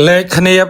លេខគ្នាប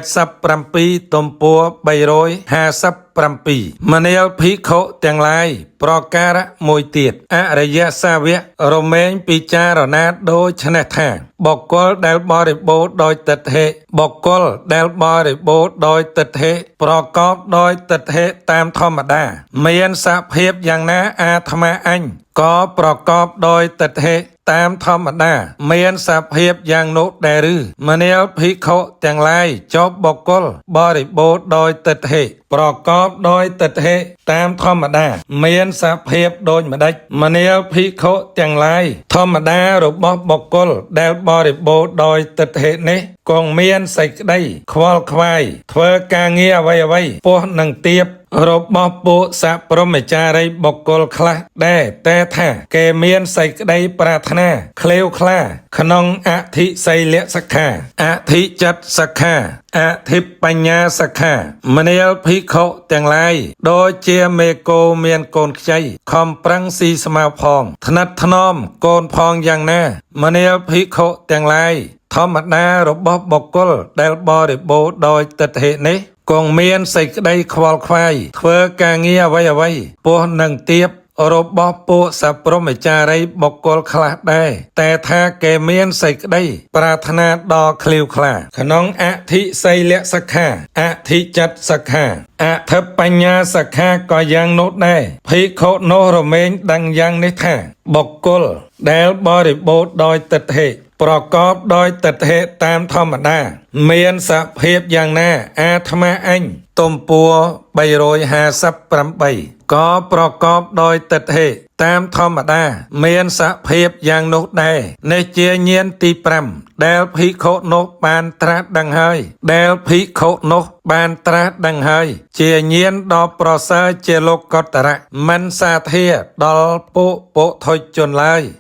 187ទំព័រ357មនាលភិក្ខុទាំងឡាយប្រការមួយទៀតអរិយសាវករមែងពិចារណាដូច្នេះថាបុគ្គលដែលបរិបូរណ៍ដោយទិដ្ឋិបុគ្គលដែលបរិបូរណ៍ដោយទិដ្ឋិប្រកបដោយទិដ្ឋិតាមធម្មតា មានសភាពយ៉ាងណាអាត្មាអញក៏ប្រកបដោយទិដ្ឋិតាមធម្មតា មានសភាពយ៉ាងនោះដែរឬមនាលភិក្ខុទាំងឡាយចុះបុគ្គលបរិបូរណ៍ដោយទិដ្ឋិប្រកបដោយទិដ្ឋិតាមធម្មតា មានសភាពដូចម្ដេចមនាលភិក្ខុទាំងឡាយធម្មតារបស់បុគ្គលដែលបរិបូរណ៍ដោយទិដ្ឋិនេះគង់មានសេចក្តីខ្វល់ខ្វាយធ្វើការងារអ្វីៗពោះនឹងទៀបរបស់ពួកសព្រហ្មចារីបុគ្គលខ្លះដែរតែថាគេមានសេចក្តីប្រាថ្នាក្លេវក្លាក្នុងអធិសីលសិក្ខាអធិចិត្តសិក្ខាអធិបញ្ញាសិក្ខាមនាលភិក្ខុទាំងឡាយដូចជាមេគោមានកូនខ្ចីខំប្រឹងស៊ីស្មៅផងថ្និតថ្នមកូនផងយ៉ាងណាមនាលភិក្ខុទាំងឡាយធម្មតារបស់បុគ្គលដែលបរិបូរណ៍ដោយទិដ្ឋិនេះគង់មានសេចក្តីខ្វល់ខ្វាយធ្វើការងារអ្វីៗពោះនឹងទៀបរបស់ពួកសព្រហ្មចារីបុគ្គលខ្លះដែរតែថាគេមានសេចក្តីប្រាថ្នាដ៏ក្លៀវក្លាក្នុងអធិសីលសិក្ខាអធិចិត្តសិក្ខាអធិបញ្ញាសិក្ខាក៏យ៉ាងនោះដែរភិក្ខុនោះរមែងដឹងយ៉ាងនេះថាបុគ្គលដែលបរិបូរណ៍ដោយទិដ្ឋិប្រកបដោយទិដ្ឋិតាមធម្មតា មានសភាពយ៉ាងណាអាត្មាអញទំព័រ358ក៏ប្រកបដោយទិដ្ឋិតាមធម្មតា មានសភាពយ៉ាងនោះដែរនេះជាញាណទី5ដែលភិក្ខុនោះបានត្រាស់ដឹងហើយដែលភិក្ខុនោះបានត្រាស់ដឹងហើយជាញាណដ៏ប្រសើរជាលោកតរៈមិនសាធាដល់ពួកពុថុជនឡើយ។